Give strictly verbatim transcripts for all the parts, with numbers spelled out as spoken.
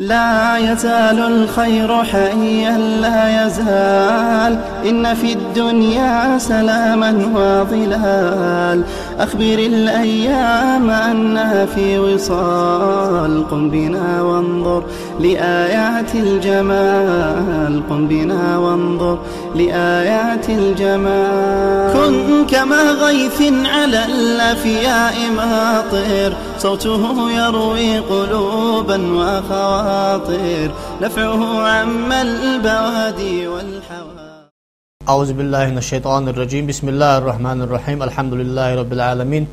لا يزال الخير حيا لا يزال، إن في الدنيا سلاما وظلال. أخبر الأيام أنها في وصال، قم بنا وانظر لآيات الجمال، قم بنا وانظر لآيات الجمال. كن كما غيث على الأفياء ماطر، صوته يروي قلوبا وخواطر، نفعه عم البوادي والحواضر. أعوذ بالله من الشيطان الرجيم. بسم الله الرحمن الرحيم. الحمد لله رب العالمين.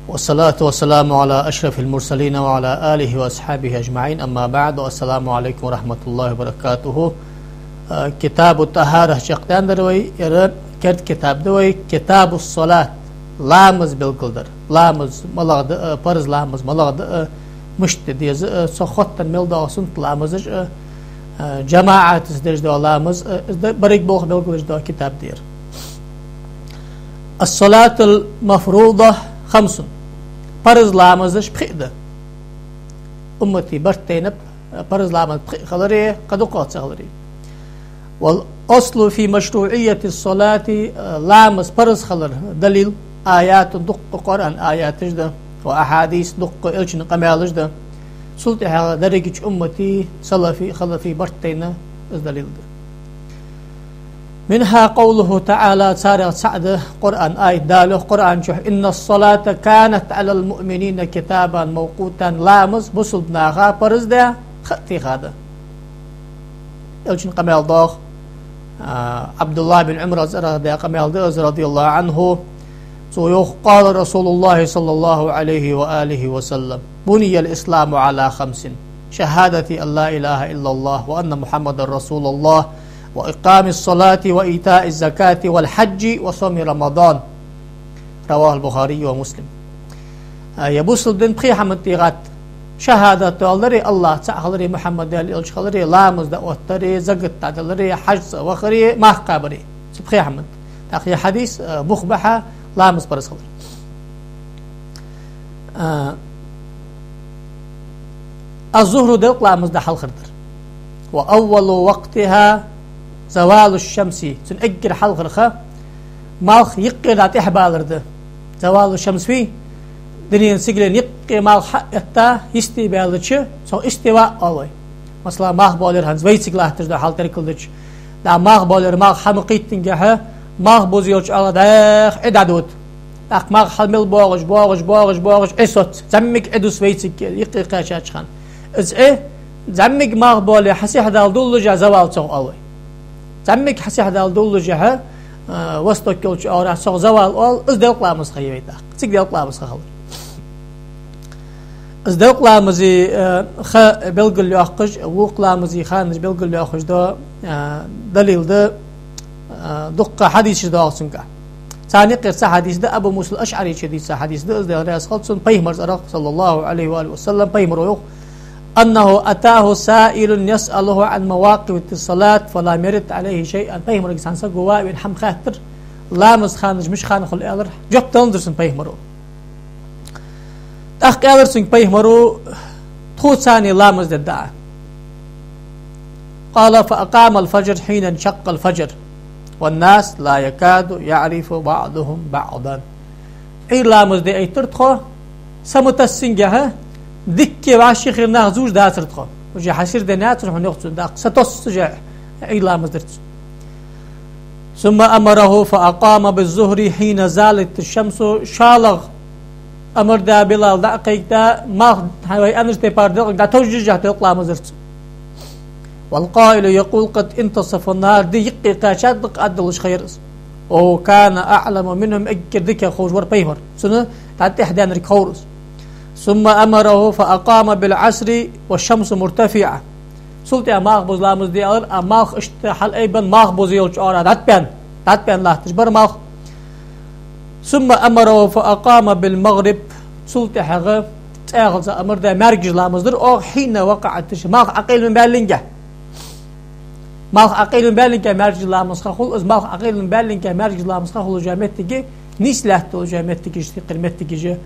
والصلاة والسلام على أشرف المرسلين وعلى آله وأصحابه أجمعين. أما بعد. السلام عليكم ورحمة الله وبركاته. Э, Китабу ТӀахӀара чакхдаьннадар вай, ер керда китаб да вай, Китабу ссалат, ламаз белгалдар. Ламаз малагӀа да, э, парз ламаз малагӀа да, э, мишта де деза, э, цох хоттаденна мел доагӀа суннат ламазаш, э, э, жамаӀатаца деш дола ламаз, э, из да берригаш болх белгалдеш дола китаб да ер. الصلاة المفروضة خمس. Парз ламазаш пхиъ да. Уммата барт тайнаб, парз ламаз пхиъ хилари, кхы дукхагӀа ца хилари. والأصل في مشروعية الصلاة, ламаз парз хилара далил, آيات, дукха Къуръан аяташ да, وأحاديث, дукха Элчан къамаьлаш да. Цул тӀехьагӀа дерригача уммата, салафий, халафий барт тайна из далил да. منها قوله تعالى, царех цаӀ да Къуръан аят, Дала йоах Къуръан чу: إن الصلاة كانت على المؤمنين كتابا موقوتا, ламаз бусалба наха парз да, ха а теха да. Элчан къамаьл доагӀа, а, ӀабдуллахӀ бин Ӏумара цӀерагӀа даь къамаьл да из, رضي الله عنه. Цо йоах: قال رسول الله صلى الله عليه وآله وسلم: بني الإسلام على خمس، شهادة أن لا إله إلا الله وأن محمدا رسول الله وإقام الصلاة وإيتاء الزكاة والحج وصوم رمضان. رواه البخاري ومسلم. А, ер бусалба ди пхе хӀаман тӀа гӀатта. ШахӀадат далари, АллахӀ цаӀ хилари, Мухьаммад Даьла элча хилари, ламаз дӀаоттари, закат дӀадалари, хьажцӀа вахари, марха кхабари. Цу пхе хӀаман тӀа. ТӀаккха ер хьадис, а, бух ба хьа ламаз парз хилар. А, الظهر делкъа ламаз да хьалхардар. وأول وقتها زوال الشمس. Цун эггара хьалхара ха малх юкъера дӀатӀехбалар да. زوال الشمس вий, дунен сигален юкъе малх хьаэтта, йисте баьлча, цох истиваъ оал вай. Масала, малх боалаяр хӀанз вайцига латташ да хьал теркалдича. ДӀа малх боалаяр, малх хьа ма кхийттингехьа, малх буза йолча Ӏола дӀаьха Ӏи дӀадода. ТӀаккха малх хьал мел боагӀаш, боагӀаш, боагӀаш, боагӀаш, Ӏи соц. ЗӀамига Ӏи дус вайцига юкъе кхаьчача хана. Из Ӏи, зӀамига малх боале хьасихьа дала дуллашехь, завал цох оал вай. ЗӀамига хьасихьа дала дуллашехь, а, восток йолча оагӀорахьа цох завал оал, из делкъа ламаз ха я вай тӀаккха. Цига делкъа ламаз ха хилар. Из делкъа ламаза, э, ха белгалйоаккхаш, вокх ламаза ханаш белгалйоаккхаш да, э, далил да, э, дукха хьадисаш доагӀа цунга. Царна юкъера цхьа хьадис да, Абу Муса ал-АшӀарийчо дийца хьадис да, из Даьла раьза хилва цунна, пайхамара цӀерагӀа, صلى الله عليه وآله وسلم, пайхамара йоах: أنه أتاه سائل يسأله عن مواقيت الصلاة فلم يرد عليه شيئا. Пайхамарга цхьан саго ваь вена хӀама хаьттар, ламаз ханаш мишта хана хул аьлар, жоп деннадар цунна пайхамара. ТӀаккха аьлар цунга пайхамара: тхоца цхьана ламаз дергда Ӏа. قال: فأقام الفجر حين انشق الفجر والناس لا يكاد يعرف بعضهم بعضا. Ӏуйра ламаз де айттар тхо, са ма тассингехьа, дикка вӀаши хир нах зувш дацар тхо. Уже хьасир ден яцар хьона, йоах цо, тӀаккха са тоссаш Ӏуйра ламаз дир цо. ثم أمره فأقام بالظهر حين زالت الشمس. ШоллагӀа амар даь, Билал дӀа а кхайкадаь, малх хьа вай аьннача тайпара делкъа дӀатовжаш делкъа ламаз дир цо. والقائل يقول: قد انتصف النهار. Ди юкъе кхаьчад, дакъа Ӏаддалаш ха яр из. وهو كان أعلم منهم. Эггара дикагӀа ховш вар пайхамар. Цунна дӀатӀехдаьннарг ховр из. ثم أمره فأقام بالعصر والشمس مرتفعة. Цул тӀехьа малх буза ламаз де аьлар, а малх иштта хьалайбенна, малх буза йолча оагӀорахьа дӀатӀабаьнна, дӀатӀабаьнна латташ бар малх. ثم أمره فأقام بالمغرب. Цул тӀехьагӀа цӀаьхаза амар даь, маьркӀажа ламаз дир оаха, حين وقعت الشمس. Малх Ӏокъайлавенна баьллинге. Малх Ӏокъайлавенна баьллинге маьркӀажа ламаз ха хул, из малх Ӏокъайлавенна баьллинге маьркӀажа ламаз ха хулаш йола моттиг, нийса лаьтта долаш йола моттигаш, тикхира моттигаш,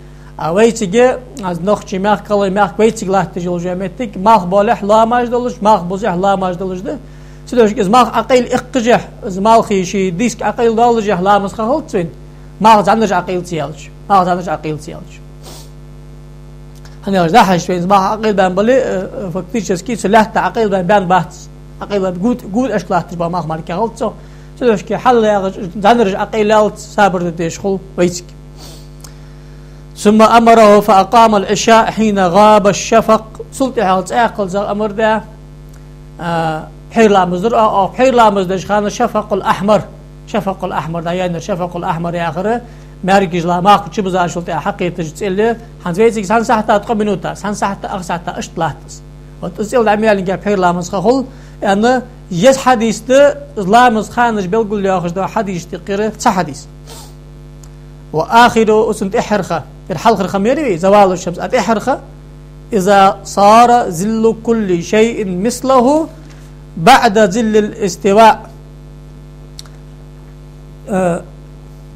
А вайцига, аз нохчий мехка, кхалой мехка вайцига латташ йолаш йола моттиг, малх болехь ламаз долаш, малх бузехь ламаз долаш да. Цудухьа из малх Ӏокъайла эккхашехь, из малхий ший диск Ӏокъайла доаллашехь ламаз ха хилац вайна, малх зӀанараш Ӏокъайла ца яьлча. Малх зӀанараш Ӏокъайла ца яьлча. ХӀана аьлча, дӀахьажача вайна из малх Ӏокъайла баьнна бале, э, э, фактически цу лаьтта Ӏокъайла баьнна бац. Ӏокъайла гуд-, гуд ашка латташ ба малх мара кхы хилац цо. Цудухьа хьалла ягӀаш зӀанараш Ӏокъайла яллалца сабар де дезаш хул вайцига. ثم أمره فأقام العشاء حين غاب الشفق. Цул тӀехьагӀа цӀаькхалца амар даь, а, пхьера ламаз дир, а, а, пхьера ламаз деча хана шафакъул ахьмар, шафакъул ахьмар, дӀаяьннар шафакъул ахьмар яхар, маьркӀажа ла-, малх чубузачул тӀехьа хьакхеташ цӀи я, хӀанз вайцига цхьан сахьата ткъо минута, цхьан сахьата, ах сахьата иштта латт из. Вот из цӀи дӀа ма яьллинге пхьера ламаз ха хул, аьнна, из хьадис да, ламаз ханаш белгалйоахаш дола хьадисашта юкъера цхьа хьадис. وآخره, цун тӀеххьарча, ер хьалхара ха ма яр вай, زوال الشمس, а тӀеххьарча, إذا صار ظل كل شيء مثله بعد ظل الاستواء. Э,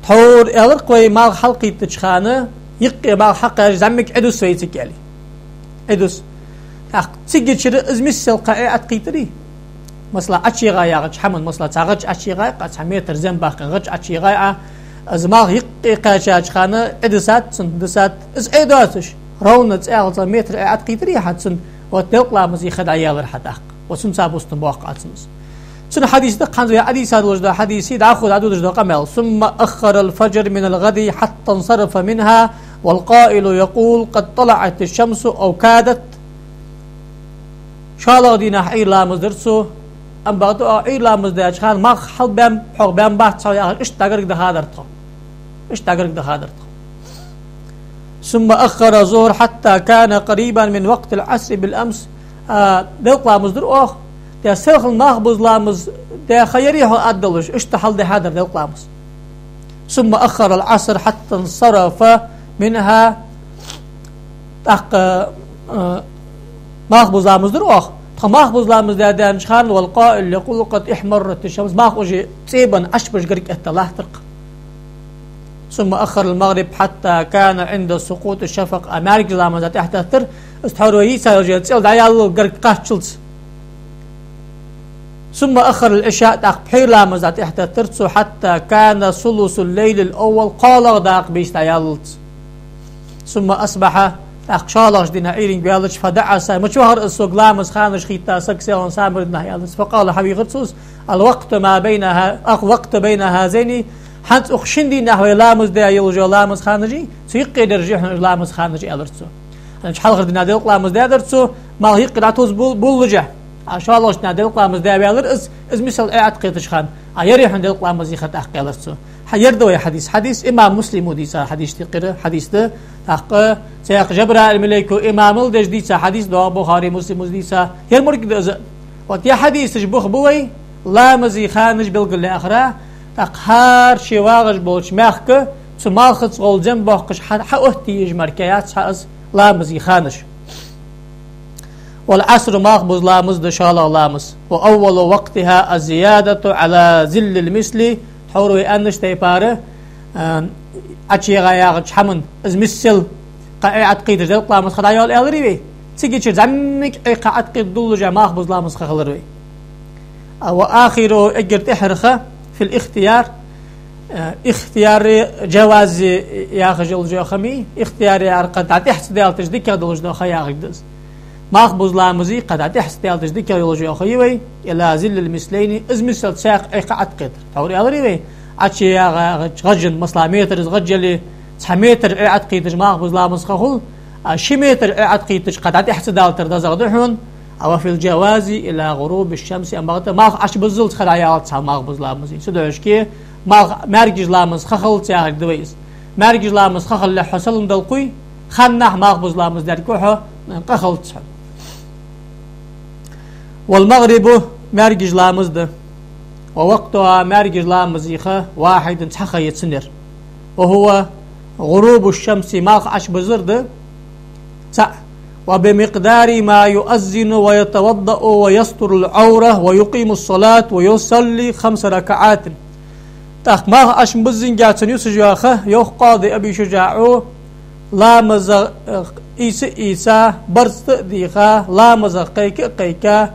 тхьовра аьлар-кх вай, малх хьалкхийттача хана, юкъе малх хьакхаьчача зӀамига Ӏи дус вайцига аьле. Ӏи дус. ТӀаккха цигачара из миссел кхы Ӏи Ӏоткхийттарий? Масала, ӀочуйигӀай яхача хӀаман, масала, цхьа гӀаж ӀочуйигӀай, кхы цхьа метр зем баккхен гӀаж ӀочуйигӀай Ӏа, из малх юкъе кхаьчача хана Ӏи дисад цун, дисад. Из Ӏи доацаш, ровно цӀаькхалца метр Ӏи Ӏоткхийттарий хьа цун, вот делкъа ламаза ха дӀаяьлар хьа тӀаккха. Вот цунца бустам боаккх Ӏа цунна из. Цун хьадис да-кх хӀанз вай Ӏодийца долаш дола хьадис, дӀахо дӀадодаш дола къамаьл: ثم أخر الفجر من الغد حتى انصرف منها، والقائل يقول: قد طلعت الشمس أو كادت. ШоллагӀа дийнахьа Ӏуйра ламаз дир цо, амма бакъда оаха Ӏуйра ламаз даьча хана малх хьалбаьнна, хьалбаьнна бац хьо яхаш, иштта гарга дахадар тхо. Иштта гарга дахадар тхо. ثم أخر الظهر حتى كان قريبا من وقت العصر بالأمس. А, делкъа ламаз дир оаха, де селхан малх буза ламаз де ха ярий хьона ад долаш, иштта хьалдихьадар делкъа ламаз. ثم أخر العصر حتى انصرف منها. ТӀаккха, а, малх буза ламаз дир оаха. Тхо малх буза ламаз даь даьннача хана, والقائل يقول: قد احمرت الشمس. Малх уже цӀе бенна, Ӏочубеш гарга этта латтар-кх. ثم أخر المغرب حتى كان عند سقوط الشفق. А маьркӀажа ламаз тӀехьатеттар, из тхьовра вай йийца йолча цӀел дӀаяллал гарга кхаччалца. ثم أخر العشاء, тӀаккха пхьера ламаз тӀехьатеттар цо, حتى كان ثلث الليل الأول, кхоалагӀа дакъа бийса дӀаяллалца. ثم أصبح, тӀаккха шоллагӀча дийнахьа Ӏуйранга ваьлча, فدعس, мича вахар из сога ламаза ханаш хийтта саг, селхан сабар динахьа, аьлар цо. فقال, хьавийхар цо из: الوقت ما بين ها-, الوقت بين هذين, хӀанз укх шин дийнахьа вай ламаз даь йолаш йола ламаза ханаши, цу юкъе дараш я хьона уж ламаза ханаши, аьлар цо. ХӀанз хьалхарча дийнахьа делкъа ламаз даьдар цо, малх юкъе дӀатувса бул-, буллашехь. А шоллагӀча дийнахьа делкъа ламаз даь ваьлар из, из миссел Ӏи Ӏоткхетача хана. А яр я хьона делкъа ламаза ха тӀаккха, аьлар цо. Хьа, ер да вай хьадис. Хьадис имам Муслима дийца хьадисашта юкъера хьадис да. ТӀаккха цхьаькха Жабраил малейко имамал деш дийца хьадис да, Бухари, Муслима дийца. Ер мо-кх да из. Вот ер хьадисаш бух ба вай ламаза ханаш белгалъяхара, тӀаккха хӀара ше вагӀаш болча мехка цу малхаца гӀолла зем боаккхаш хьа-, хьаоттае езаш мара кхы яц хьа из ламаза ханаш. والعصر, малх буза ламаз да шоллагӀа ламаз. وأول وقتها الزيادة على ظل المثل. Тхьовра вай аьннача тайпара, а, ӀочуйигӀа яхача хӀаман из миссел кхы Ӏи Ӏоткхийташ делкъа ламаза ха дӀаяьлар аьларий вай? Цигачара зӀамига Ӏи кхы Ӏоткхийтта дуллашехь малх буза ламаза ха хилар вай. А, وآخره, эггара тӀеххьара ха, في الاختيار, э, ихтияр, джаваз яхаш йола ха ма йий, ихтияр яхар кхы дӀатӀехьа ца даьлийташ дикагӀа долаш дола ха яхилга да из. Малх буза ламаза кхы дӀатӀехьа ца даьлийташ дикагӀа йолаш йола ха я вай, إلى ظل المثلين, из миссел цхьаькха Ӏи кхы Ӏоткхетар. Тхьовра аьларий вай, ӀочуйигӀача гӀажан, масала, метр из гӀаж яле, цхьа метр Ӏи Ӏоткхийташ малх буза ламаза ха хул, а ши метр Ӏи Ӏоткхийташ кхы дӀатӀехьа ца далийтар дезагӀа да хьона, а, وفي الجواز إلى غروب الشمس, амма бакъда малх Ӏочубуззалца ха дӀаялац хьа малх буза ламаза. Цудухьа малх маьркӀажа ламаза ха хилац яхилга да вай из. МаьркӀажа ламаза ха хилалехь хьо салам далкхуй, ханнахьа малх буза ламаз дергва хьо, къа хилац хьона. والمغرب, маьркӀажа ламаз да. ووقتها, маьркӀажа ламаза ха, واحد, цхьа ха я цунна яр. وهو غروب الشمس, малх Ӏочубузар да, цаӀ. وبمقدار ما يؤذن ويتوضأ ويستر العورة ويقيم الصلاة ويصلي خمس ركعات. ТӀаккха малх Ӏочубуззинге цунна юсаш йола ха, йоах къади Аби ШужаӀо, ламаза, э, ийца а ийца, барзкъа а дийха, ламаза кхайка а кхайка,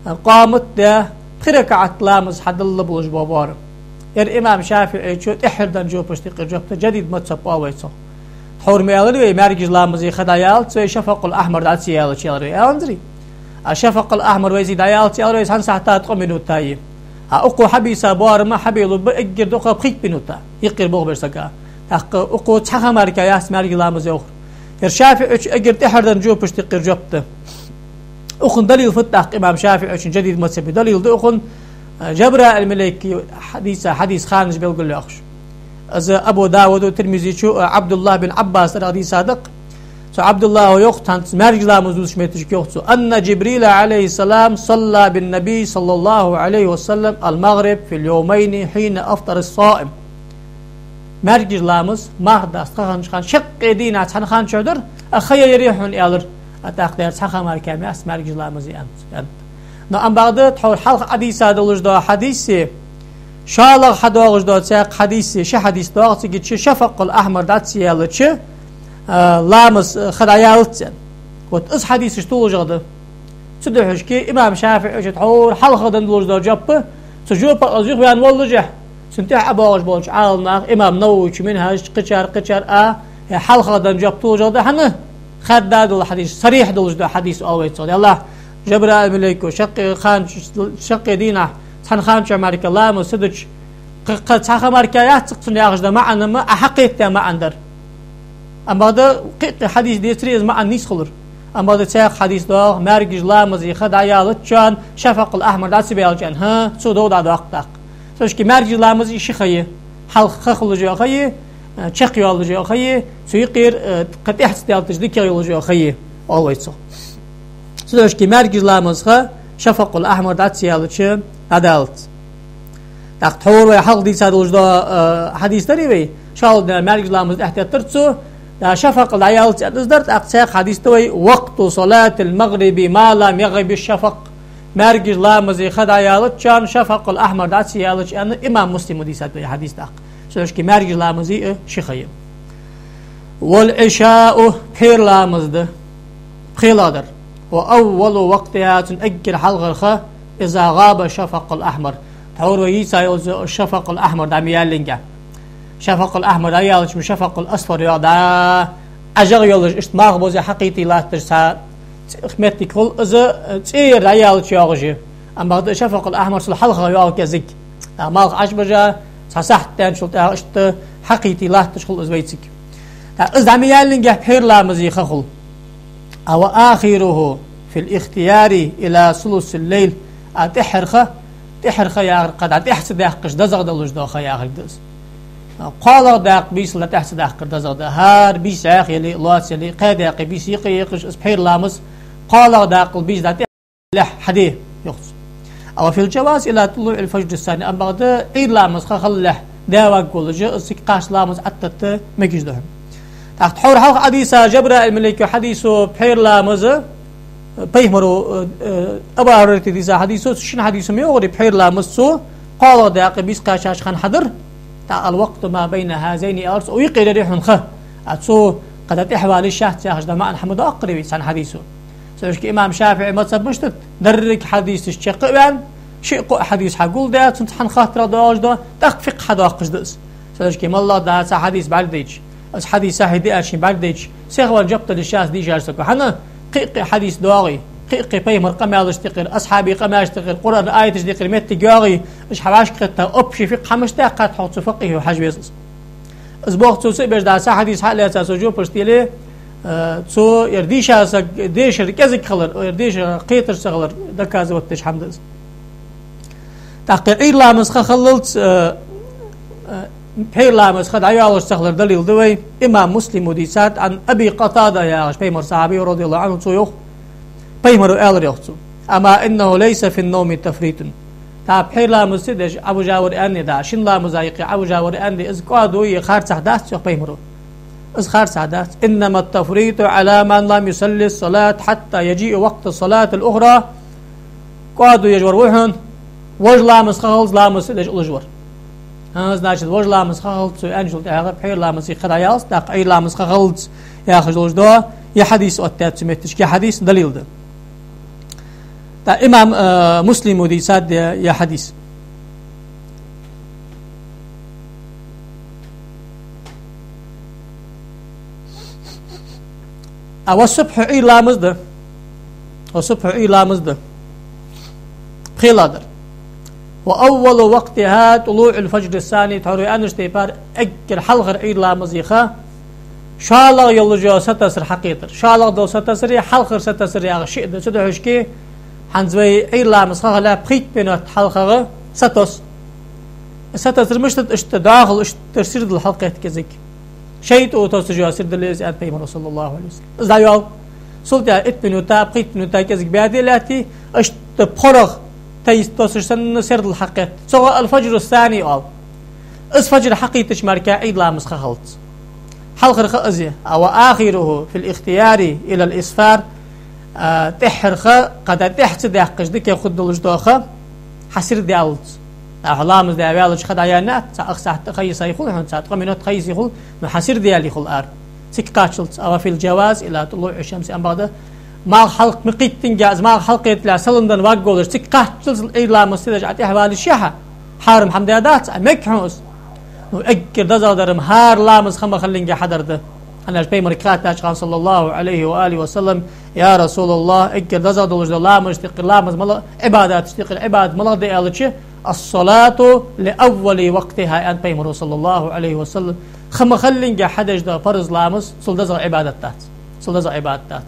э, къамат а даь, пхи ракаӀат ламаз хьадалла болаш бола боарам. Ер имам ШафиӀийчо тӀеххьара денна жопашта юкъера жоп да, жадид мазхӀаб оал вай цох. Тхьовра ма аьлар вай, маьркӀажа ламаза ха дӀаялац вай, шафакъул ахьмар дӀа ца яьлча, аьлар вай, аьннадарий? А шафакъул ахьмар вайцига дӀаялац, аьлар вай, цхьан сахьата ткъо минута я. А укхо хьабийца боарам хьабелларгба эггара дукха пхийтта минута, юкъера болх беш сага. ТӀаккха укхо цхьа ха мара яц маьркӀажа ламаза, йоах. Ер ШафиӀийчо эггара тӀеххьара денна жопашта юкъера жоп да. Укхун далил фуд тӀаккха имам ШафиӀийчун, жадид мазхӀаба далил да укхун, а, Жабраил малайка хьадийца хьадис ханаш белгалйоаккхаш. Из Абу Давуда, Тирмизийчо, а, Ӏабдуллахь бин Ӏаббасера хьадис да-кх. Цу Ӏабдуллахьо йоах цхьан маьркӀажа ламаз дувцача моттиге, йоах цо: «أن جبريل عليه السلام صلى بالنبي صلى الله عليه وسلم المغرب في اليومين حين أفطر الصائم». МаьркӀажа ламаз марха даста ха хиннача хана, шаккхе дийнахьа цхьан хана чухь дар, а ха яр ер хьона, аьлар. А тӀаккха дера цхьа ха мара яц маьркӀажа ламаза, аьннад, аьннад. Но амма бакъда тхьовра хьалха Ӏадийца долаш дола хьадис а, шоллагӀа хьадоагӀаш дола цхьаькха хьадис а, ши хьадис доагӀа цига, шафакъул ахьмар дӀа ца яьлча, а, ламаза ха дӀаялац, аьнна. Вот из хьадисаш толашагӀа да. Цудухьа имам ШафиӀийчо тхьовра хьалха денна долаш дола жоп, цу жопах из юхаваьнна воллашехь, цунна тӀехьа боагӀаш болча Ӏаламнаха, имам Нававийчо Минхьажа чу, кхычар, кхычар а, э, хьалха денна жоп толашагӀа да, хӀана? Хаьдда дола хьадис, сарихь долаш дола хьадис оал вай цох. Деллахь, Жабраил малайко шаккхе хана, шаккхе дийнахьа цхьан хана чухь мара ламаз ца дича, кхы, кхы цхьа ха мара яц-кх цунна яхаш да маӀан, амма а хьакхетадаь маӀан дар. Амма бакъда кхы-кхы хьадис децаре из маӀан нийса хулар. Амма бакъда цхьаькха хьадис доагӀа, маьркӀажа ламаза ха дӀаялача хана шафакъул ахьмар дӀа ца баьлча, аьнна, хӀа, цо дов дӀадоаккх тӀаккха. Цудухьа маьркӀажа ламаза ши ха я: хьалха ха хулаш йола ха я, э, чакхйоалаш йола ха я, цу юкъера, э, кхы тӀехьа ца даьлча дикагӀа йолаш йола ха я, оал вай цох. Цудухьа маьркӀажа ламаза ха шафакъул ахьмар дӀа ца яьлча дӀадалац. ТӀаккха тхьовра вай хьалха дийца долаш дола, э, хьадис дарий вай, шоллагӀа маьркӀажа ламаза тӀехьа теттар цо, да, шафакъ дӀаялац аьнна из дар, тӀаккха цхьаькха хьадис да вай: «وقت صلاة المغرب ما لم يغب الشفق». МаьркӀажа ламаза ха дӀаялача хана шафакъул ахьмар дӀа ца яьлча, аьнна, имам Муслима дийцад вай хьадис тӀаккха. Цудухьа маьркӀажа ламаза а ши ха я. «والعشاء», пхьера ламаз да, пхелагӀдар. «وأول وقتها», цун эггара хьалхара ха, «إذا غاب الشفق الأحمر», тхьовра вай йийца йолча шафакъул ахьмар дӀа ма яьллинге. Шафакъул ахьмар дӀаяьлча, шафакъул асфар йоагӀа, дӀа ӀажагӀа йолаш, иштта малх бовза хьакхийтте латташ цхьа моттиг хул, из, э, цӀера дӀаяьлча йоагӀаш я. Амма бакъда шафакъул ахьмар цул хьалха йоагӀа кӀезига. ТӀаккха малх Ӏобижа, цхьа сахьат даьнначул тӀехьагӀа иштта хьакхийтте латташ хул из вайцига. ТӀаккха из дӀа ма яьллинге пхьера ламаза ха хул. «وآخره في الاختيار إلى ثلث الليل». А тӀеххьара ха, тӀеххьара ха яхар кхы дӀа тӀехьа ца даьккхача дезагӀа долаш дола ха яхилга да из. КхоалагӀа дакъа бийсал дӀа тӀехьа ца даккхар дезагӀа да. ХӀара бийса Ӏеха яле, лоаца яле, кхаь дакъа бийса юкъе екхаш, из пхьера ламаз кхоалагӀа дакъал бийса дӀа тӀехьа лехь хьаде, йоах цо. «وفي الجواز إلى طلوع الفجر الثاني». Амма бакъда Ӏуйра ламаза ха хилалехь даьваргволаш, из цига кхача ламаз Ӏоттатта мегаш да хьона. ТӀаккха тхьовра хьалха Ӏодийца Жабраил малайко хьадисо пхьера ламаз, э, пайхамаро, э, э, Абу Хурайрата дийца хьадисо, цу шин хьадисо ма йоахарий пхьера ламаз цо кхоалагӀа дакъа бийса кхаьчача хана хьадар. ТӀаккха «الوقت ما بين هذين», аьлар цо, укх юкъера я хьона ха. А цо кхы дӀа тӀехьавала йиш яц яхаш да маӀан хӀама доаккхарий вай цхьан хьадисо? Цудухьа имам ШафиӀий мазхӀаб мишта да? Деррига хьадисаш чакх а ваьнна, шиъ-кхоъ хьадис хьагулдаь, цунца цхьан хаттарах доагӀаш да, тӀаккха фикъхӀ хьадоаккхаш да из. Цудухьа моллагӀа дӀа цхьа хьадис бӀаргадайча, из хьадис сахьихь да аьлча бӀаргадайча, сихван жоп дала йиш яц дийшача саго. ХӀана? Кхы-кхы хьадис доагӀий, кхы-кхы пайхамара къамаьлашта юкъера, асхьабий къамаьлашта юкъера, Къуръан аяташта юкъера моттиг йоагӀий, уж хьавӀашкакхетта, общий фикъхӀ хӀама мишта да, кхы тхьовра цу факъихӀо хьажа веза из. Из боху цо ца беш да, цхьа хьадис хьа а лаьца цо жопаш теле, э, цо ер дийша саг дешар кӀезига хилар, ер дешар кхеташ ца хилар доказывать деш хӀама да из. ТӀаккха Ӏуйра ламаза ха хиллалца, э, э, пхьера ламаза ха дӀайоалаш ца хилара далил да вай имам Муслима дийцад, عن أبي قتادة яхаш пайхамара сахьабий, رضي الله عنه, цо йоах, пайхамаро аьлар, йоах цо: «أما إنه ليس في النوم تفريط». ТӀаккха пхьера ламаз ца деш Ӏобижа вар аьнна, да, шин ламаза юкъе Ӏобижа вар аьнна, из кӀоадо е харцахьа дац, йоах пайхамаро. Из харцахьа дац. «إنما التفريط على من لم يصل الصلاة حتى يجيء وقت الصلاة الأخرى». КӀоадо еш вар ва хьона вож ламаза ха хиллалца ламаз ца деш уллаш вар. ХӀа, значит, вож ламаз ха хилац цо аьнначул тӀехьагӀа пхьера ламаза ха дӀаялац, тӀаккха Ӏуйра ламаз ха хилац яхаш долаш да, ер хьадис оттадаьд цу метташка, ер хьадис далил да. ТӀаккха имам, э, Муслима дийцад ер хьадис. А, والصبح Ӏуйра ламаз да. والصبح Ӏуйра ламаз да. ПхелагӀдар. وأول وقتها طلوع الفجر الثاني, тхьовра вай аьннача тайпара эггара хьалхара Ӏуйра ламаза ха шоллагӀа йолаш йола сатасар хьакхетар. ШоллагӀа дола сатасари хьалхара сатасари яха шиъ да. Цудухьа шки хӀанз вай Ӏуйра ламаза ха хилча пхийтта минот хьалхагӀа сатос. Сатасар мишта да? Иштта дӀахо, иштта сердал хьалкхетта кӀезига. ШайтӀо тосаш йола сердал я из, аьннад Пайхамаро, صلى الله عليه وسلم. Из дӀайоал. Цул тӀехьагӀа итт минута, пхийтта минута кӀезига баьде лаьтте, иштта пхьорагӀа тайса тосаш санна сердал хьакхетт. Цох الفجر الثاني оал. Из фаджр хьакхийттача мара Ӏуйра ламаза ха хилац. Хьалхара ха из я. А, وآخره في الاختيار إلى الإسفار. А, тӀеххьара ха, кхы дӀа тӀехьа ца даьккхача дикагӀа хургдолаш дола ха, хьа сердал яллалца. Хьо ламаз даь ваьлча ха дӀаяьннад, цхьа ах сахьат ха йисай хул хьона, цхьа ткъо минот ха йисай хул, ну, хьа сердал яле хул ара. Цига кхаччалца, أو في الجواز إلى طلوع الشمس, ам бакъда, малх хьалкхийтинге, из малх хьалкхетале салам денна варгволаш, цига кхаччалца Ӏуйра ламаза ца деш Ӏа тӀехьавале шехьа, хьарам хӀама даьдац, Ӏа мег хьона из. Ну, эггара дезагӀдар-м хӀара ламаза ха ма хиллинге хьадар да. ХӀана аьлча Пайхамарга хаьттача хана, صلى الله عليه وآله وسلم: «يا رسول الله, эггара дезагӀа долаш дола ламазашта юкъера ламаз малагӀа, Ӏибадаташта юкъера Ӏибадат малагӀа да?» аьлча, «الصلاة لأول وقتها», аьннад Пайхамаро, صلى الله عليه وسلم. Ха ма хиллинге хьадеш дола парз ламаз цул дезагӀа Ӏибадат дац. Цул дезагӀа Ӏибадат дац.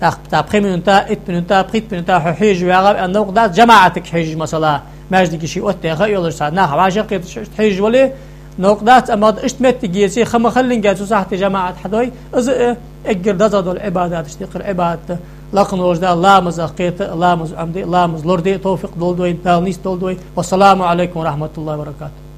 ТӀаккха, тӀаккха пхи минута, итт минута, пхийтта минута хьо хьежаш вагӀа аьнна новкъа дац, жамаӀатага хьежаш, масала, маьждиге ший оттаяь ха йолаш цхьа нах вӀашагӀкхеташ хьежаш вале, новкъа дац, амма иштта моттиг еце, ха ма хиллинге цу сахьте жамаӀат хьадой, из а эггара дезагӀа дола Ӏибадаташта юкъера Ӏибадат да. Лакха волча Дала ламазах кхета, ламаз Ӏомаде, ламаз лораде товфикъ лолда вайна, Дала нийсдолда вай. والسلام عليكم ورحمة الله وبركاته.